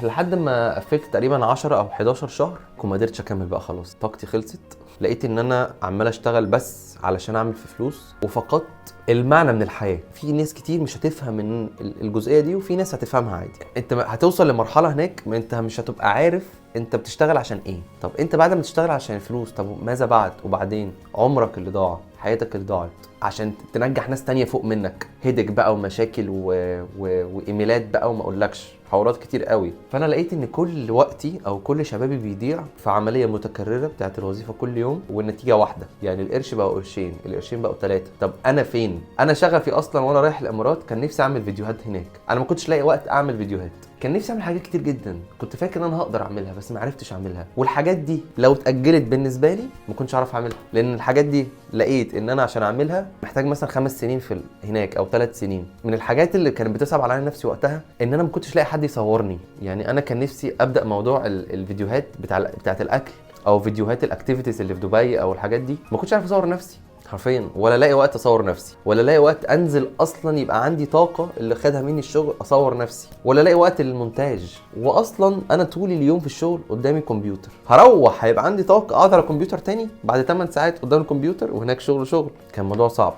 لحد ما قفلت تقريبا 10 او 11 شهر وما قدرتش اكمل بقى، خلاص طاقتي خلصت. لقيت ان انا عمال اشتغل بس علشان اعمل في فلوس، وفقدت المعنى من الحياه. في ناس كتير مش هتفهم من الجزئية دي، وفي ناس هتفهمها عادي. انت هتوصل لمرحلة هناك ما انت مش هتبقى عارف انت بتشتغل عشان ايه. طب انت بعد ما تشتغل عشان الفلوس، طب ماذا بعد؟ وبعدين عمرك اللي ضاع، حياتك اللي ضاعت عشان تنجح ناس تانية فوق منك، headache بقى ومشاكل وايميلات بقى وما اقولكش حوارات كتير قوي. فانا لقيت ان كل وقتي او كل شبابي بيضيع في عملية متكررة بتاعت الوظيفة كل يوم، والنتيجة واحده، يعني القرش بقى قرشين، القرشين بقوا ثلاثه. طب انا فين؟ انا شغفي اصلا وانا رايح الامارات كان نفسي اعمل فيديوهات هناك، انا ما كنتش لاقي وقت اعمل فيديوهات. كان نفسي اعمل حاجات كتير جدا، كنت فاكر ان انا هقدر اعملها بس ما عرفتش اعملها. والحاجات دي لو اتاجلت بالنسبة لي ما كنتش اعرف اعملها، لان الحاجات دي لقيت ان انا عشان اعملها محتاج مثلا 5 سنين في هناك او 3 سنين. من الحاجات اللي كانت بتصعب عليا نفسي وقتها ان انا ما كنتش لاقي حد يصورني. يعني انا كان نفسي ابدا موضوع الفيديوهات بتاعت الاكل او فيديوهات ال activities اللي في دبي او الحاجات دي، ما كنتش عارف اصور نفسي حرفيا، ولا الاقي وقت اصور نفسي، ولا الاقي وقت انزل اصلا يبقى عندي طاقة اللي خدها مني الشغل اصور نفسي، ولا الاقي وقت للمونتاج. واصلا انا طول اليوم في الشغل قدامي كمبيوتر، هروح هيبقى عندي طاقة اقعد على الكمبيوتر تاني بعد 8 ساعات قدام الكمبيوتر؟ وهناك شغل شغل، كان الموضوع صعب.